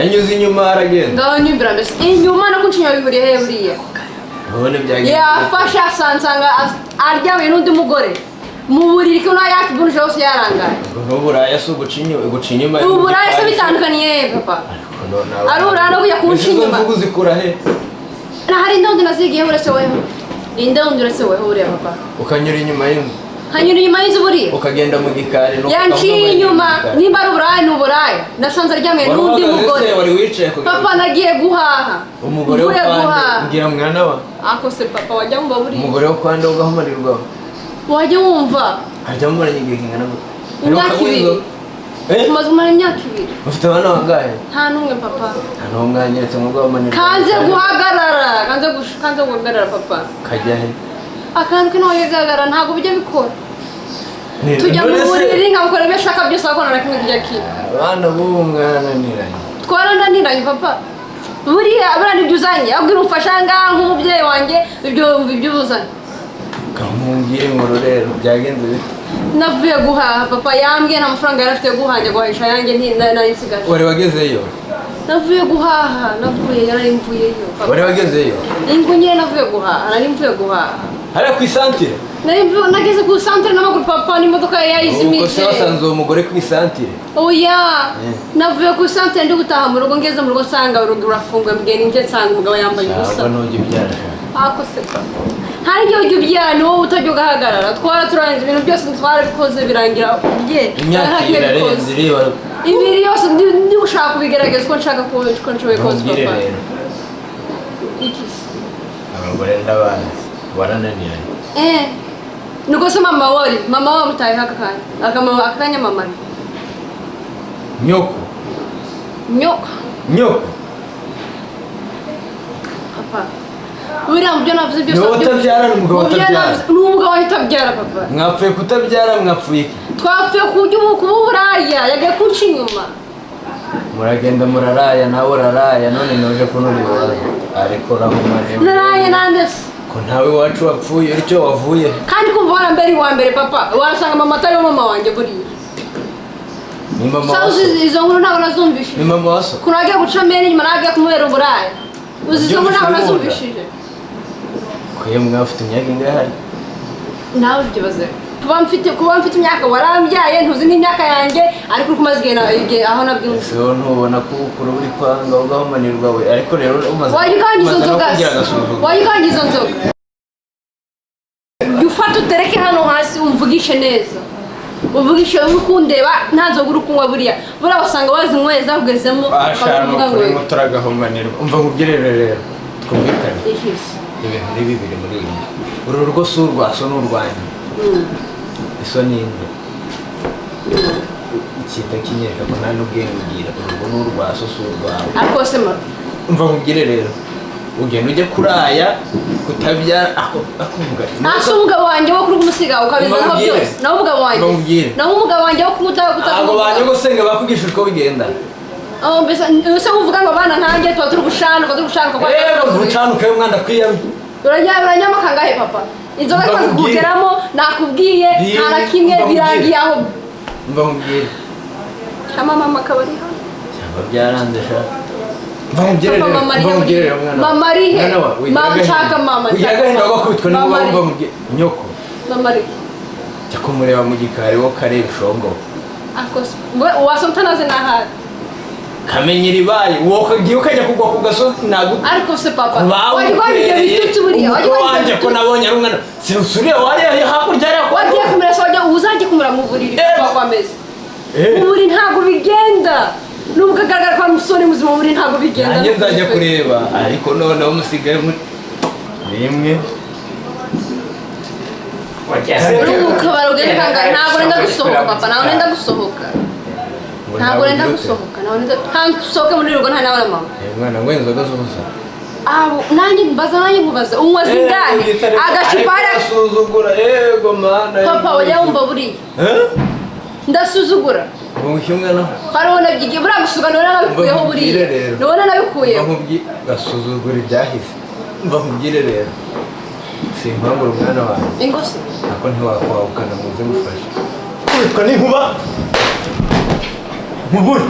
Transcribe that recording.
Yanyuze inyuma aragenda. Ngaho nyumvira mbese, inyuma no kunca inyuma bihuriye he buriya? None byagenze? Yafashe asansanga aryamye n'undi mugore mu buriri, ko nayo yakibunuje hose yarangaye. Ngo n'uburaya si uguca inyuma, guca inyuma? Uburaya se bitandukaniye he, papa? Ari uburaya no kujya kunca Izo inyuma. mvugo uzikura he? Hari indi nazigiyeho uretse weho, inde wundi uretse weho buriya, papa? Ukanyura inyuma y'inzu? Hanyura inyuma y'inzu buriya? Ukagenda mu gikari nuko Yanciye ukavuga ngo inyuma. mu gikari. Nimba ari uburaya ni uburaya, nasanze aryamye Wari n'undi uhagaze mugore. se, wari wicaye ku Papa, nagiye guhaha. Umugore wo Mvuye kwande? guhaha. Mbwira mwana wa. Ako se papa, wajya wumva buriya? Umugore wo kwande ugahumarirwaho? Wajya wumva? Harya mumaranye igihe kingana gute? Imyaka 2. Eh? Tumaze kumara imyaka 2. Ufite abana bangahe? Nta n'umwe, papa. Nta n'umwe mwanyeretse ngo ugahumanirwa. Kanze guhagarara, kanze guhagarara, papa. Kajya he? Akantu ke ntabwo kagaragara, ntabwo bijya bikora. Tujya mu None se- buriri nkamukora ibyo ashaka byose, ariko nta na kimwe kijya kiba. Abana b'ubu mwarananiranye. Twarananiranye, papa. Buriya buriya nibyo uzanye, abwira umufasha ngaha nk'umubyeyi wanjye, ibyo wumva ibyo uzanye. Kamumbwire inkuru rero, byagenze bite? Navuye guhaha, papa. Yambwiye nta mafaranga yari afite yo guhaha, njya guhahisha yanjye nari nsigaje. Wari wagezeyo? Navuye guhaha, navuye, nari mvuyeyo, papa. Wari wagezeyo? Ingu nyine, navuye guhaha, nari mvuye guhaha. Hariya ku isantire? Nageze ku santere n'amaguru, papa, n'imodoka yari Ubwo se yayizimije. wasanze uwo mugore ku isantire? Oya. Eh. Navuye ku santere ndi gutaha mu rugo, ngeze mu rugo nsanga urugi rurafunguye, mbwira ninjye nsanga umugabo yambaye ubusa. Ntabwo nujya ubyara sha. Ako se papa, hari igihe ujya ubyara ni wowe utajya ugahagarara. Twara turangiza ibintu byose, twarabikoze birangira bye. Imyaka 2 irarenze ireba. 2 yose ndi gushaka kubigerageza uko nshaka ko nshoboye kose. Ntubwire Papa. rero. Iki se? Abagore ndabazi, warananiranye. Eh, nubwo se mama wari mama wamutaye aka kanya, aka kanya mama ari Nyoko. Nyoko. Nyoko. Papa, buriya mu byo navuze byose Ni wowe utabyara, ni umugabo mu byo utabyara? Ni umugabo wanjye utabyara, papa. Mwapfuye kutabyara, mwapfuye iki? Twapfuye kujya ubu kuba uburaya, yagiye kunca inyuma. Muragenda muraraya, nawe uraraya, none nuje kunura iwawe ariko urahumane. Naraye nande se? Ko ntawe iwacu wapfuye utyo, wavuye? Kandi kumva warambere uwa mbere, papa, wasanga mama atari we mama wanjye buriya. Ni mama Sa wa so. uzi izo nkuru ntabwo nazumvishije. Ni mama wa so. Ukuntu wagiye guca amere inyuma, nawe agiye kumubera uburaya, uzi izo nkuru ntabwo nazumvishije. Ko ye mwafite imyaka ingahe hari? Nawe ubyibaze, kuba mfite imyaka, warambyaye ntuzi n'imyaka yanjye, ariko uri kumaze igihe igihe aho nabyumvise. Ese wowe ntubona ko ubukuru buri kwanga ugahumanirwa we? Ariko rero umaze Wajya ukanga izo umaze no nzoga kugira se? agasuzuguro. Wajya ukanga izo nzoga, jya ufata utereke hano hasi, umvugishe neza, umvugishe uri kundeba. Nta nzoga uri kunywa buriya, buriya wasanga wazinyweye zakugezemo. Ashaka ukavuga ngo ukuri ngo turagahumanirwa. Umva nkubwire rero, twumvikane. Iki se? Ibintu ni bibiri muri ibi: uru rugo si urwa so, ni urwanjye. Iso ni inde ikintu kinyereka ko nta n'ubwenge ugira. Urugo ni urwa so, si urwawe. Ariko se ma Umva nkubwire rero, ugenda ujye kuraya kutabyara ako akuvuga. Ntase umugabo wanjye wo kuri kumusiga ukabizanaho Mbabwire. byose, nawe umugabo wanjye Mbabwire. nawe umugabo wanjye wo kumuta. Ntabwo banyogosenga bakwigisha uko bigenda. Oh, mbese ese uvuga ngo abana nkanjye tuba turi gushanuka, turi gushanuka kwa Yego, ntucanuke umwana kwiyamye. Uranyama kangahe, papa? Inzoga imaze Mbabwire. kugeramo, nakubwiye nta na kimwe. Mbabwire. Birangiye aho. Mva nkubwire. Cyangwa mama akaba ari hano. Cyangwa byaranze sha. Mva nkubwire Papa, rero. mama ari Mva he? nkubwire rero, mwana wa. Mama ari he? Mwana wa, wigira Mama, agahinda. nshaka mama, Wigira nshaka agahinda mama. wakubitwa Mama n'inkuba. ari Mva nkubwire, nyoko. Mama ari Jya kumureba mu gikari, wo kareba ishongo. Akose wasa utanazi n'ahari. Kamenya iribaye wowe ukagiye ukajya kugwa ku gasozi ntabwo. Ariko se papa, wajya ukora ibyo bitutsi buriya, wajya Umukwe ukora wanjye ibyo ko bitutsi. nabonye ari umwana sinusuriye wariya hakurya hariya kwa Wagiye kumurasa, wajya uzajye kumura mu buriri. Eh. Papa, ameze Eh. mu buriri ntabwo bigenda, nubwo agaragara ko ari umusore muzima, mu buriri ntabwo bigenda. Nanjye nzajya kureba, ariko noneho musigaye muri rimwe. Uri mu kabari ugenda kangahe? Ntabwo nenda gusohoka, papa, ntabwo nenda gusohoka, ntabwo nenda gusohoka, ntabwo nenda, ntabwo nsohoke muri rugo nta nawe na mama. Mwana ngo inzoga z'ubusa. Abo nanjye mbaza, nanjye nkubaza, unywa zingahe agacupa hariya? Asuzugura, yego mana. Papa, wajya wumva buriya? Eh? Ndasuzugura? Ngo iki, mwana? Hariho nabyigiye buriya gusuga, nubona nabikuyeho buriya. Mbabwire rero. Nubona nabikuyeho. Gasuzugura ibyahise. Mva nkubwire rero, simpangura umwana wanjye. Ingose. Ako ntiwakwahukana ngo uze ngufashe kubitwa n'inkuba nkubure.